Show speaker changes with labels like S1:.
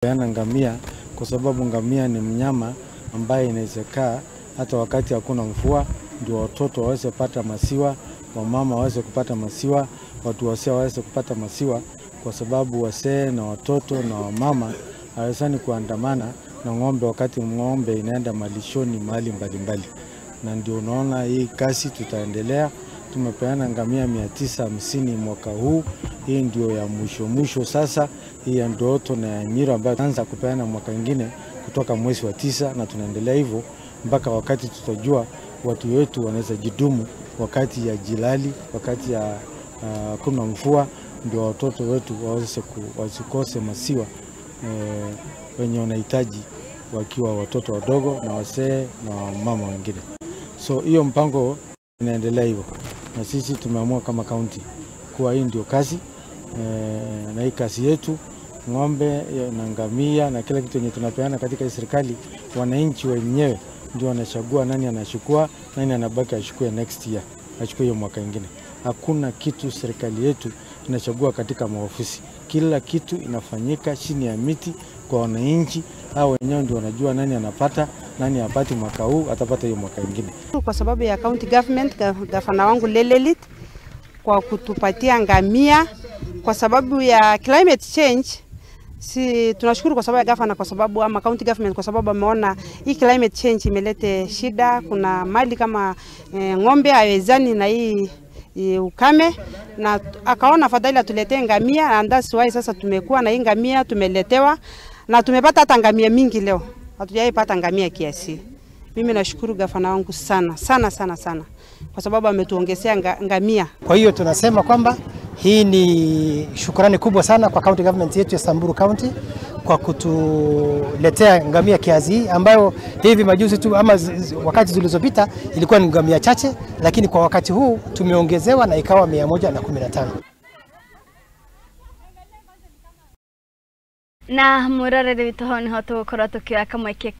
S1: Peana ngamia kwa sababu ngamia ni mnyama ambaye inaweza kaa hata wakati hakuna mvua, ndio watoto waweze kupata maziwa, wamama waweze kupata maziwa, watu wazee waweze kupata maziwa, kwa sababu wazee na watoto na wamama hawezani kuandamana na ng'ombe wakati ng'ombe inaenda malishoni mahali mbalimbali. Na ndio unaona hii kazi tutaendelea. Tumepeana ngamia 950 mwaka huu. Hii ndio ya mwisho mwisho sasa, hii ya Ndoto na ya Nyiro ambayo tunaanza kupeana mwaka mwingine kutoka mwezi wa 9, na tunaendelea hivyo mpaka wakati tutajua watu wetu wanaweza jidumu wakati ya jilali, wakati ya kuna mvua, ndio watoto wetu waweze wasikose maziwa wenye wanahitaji wakiwa watoto wadogo na wazee na mama wengine. So hiyo mpango inaendelea hivyo, na sisi tumeamua kama county kuwa hii ndio kazi na hii kazi yetu, ng'ombe na ngamia na kila kitu yenye tunapeana katika hii serikali, wananchi wenyewe ndio wanachagua nani anachukua, nani anabaki achukue next year, achukue hiyo mwaka mwingine. Hakuna kitu serikali yetu inachagua katika maofisi. Kila kitu inafanyika chini ya miti kwa wananchi. Hao wenyewe ndio wanajua nani anapata, nani hapati mwaka huu, atapata hiyo mwaka mwingine.
S2: Kwa sababu ya county government, gavana wangu Lelelit kwa kutupatia ngamia kwa sababu ya climate change. Si tunashukuru kwa sababu ya gavana, kwa sababu ama county government, kwa sababu ameona hii climate change imelete shida. Kuna mali kama ng'ombe haiwezani na hii ukame, na akaona afadhali atuletee ngamia, and that's why sasa tumekuwa na hii ngamia, tumeletewa na tumepata hata ngamia mingi leo. Hatujaipata ngamia kiasi. Mimi nashukuru gavana wangu sana sana sana sana kwa sababu ametuongezea ngamia.
S3: Kwa hiyo tunasema kwamba hii ni shukrani kubwa sana kwa county government yetu ya Samburu County kwa kutuletea ngamia kiasi ambayo hivi majuzi tu ama wakati zilizopita ilikuwa ni ngamia chache, lakini kwa wakati huu tumeongezewa na ikawa 115.
S4: Na murarere witũ hau nĩho tũgũkorwo tũkĩoya kamweke.